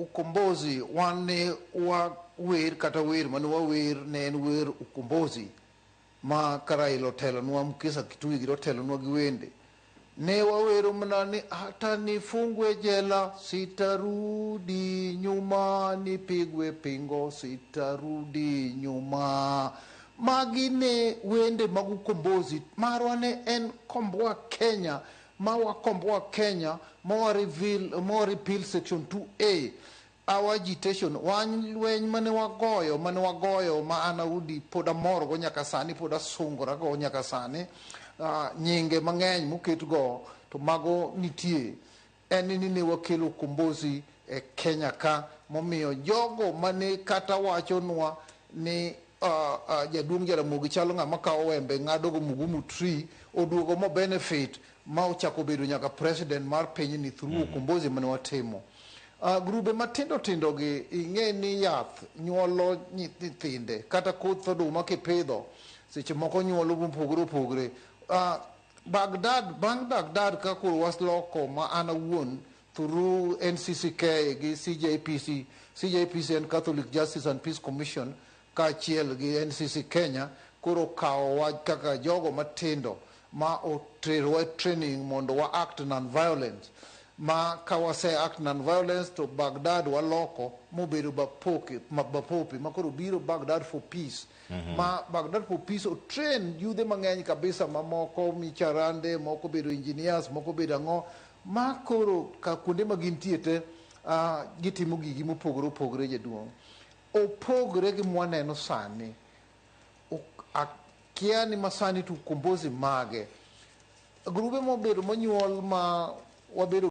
Ukombozi wan ne wawer kata wer mane wawer ne en wer ukombozi ma ka Raila otelonwa, Mukisa Kitui giri otelonwa gi wende. Ne wawero mana ni hata nifungwe jela sitarudi nyuma, nipigwe pingo sitarudi nyuma. Magi ne wende mag ukombozi. Marwa ne en komboa Kenya, ma wakomboa Kenya, ma wa reveal, ma wa repeal section 2A. Our agitation, wan lweny mane wagoyo ma an Audi pod amorgo nyaka sani, pod asungorago nyaka sani. Nyinge mang'eny moket go to mago nitie en ni ne wakelo ukombozi e Kenya ka momiyo jogo mane kata wachonwa ni jaduong' Jaramogi chalo ng'ama kawo wembe ng'ado go mugumu tree oduogo mo benefit ma ochako bedo nyaka president mar pinyni through ukombozi mane watimo. Grube matindo tindo gi ing'e ni yath nyuolo nyithinde kata koth oduma kipidho seche moko nyuolo mopogore opogore. Baghdad bang' Baghdad ka koro wasloko ma an awuon through NCCK gi CJPC. CJPC en Catholic Justice and Peace Commission kaachiel gi NCC Kenya koro kawowa kaka jogo matindo ma oterowa training mondo wa act non-violence ma ka wase act non-violence to Baghdad waloko mobedo Bapoke, Bapope ma koro biro Baghdad for peace. Ma Baghdad for peace o train yudhe mang'eny kabisa mamoko micharande moko bedo engineers moko bedo ang'o ma koro ka kuonde ma gintie te gitimo gigi mopogore opogore jaduong' opogore gi mwaneno sani. Akia ni masani to ukombozi mage grube mobedo monyuol ma wabedo.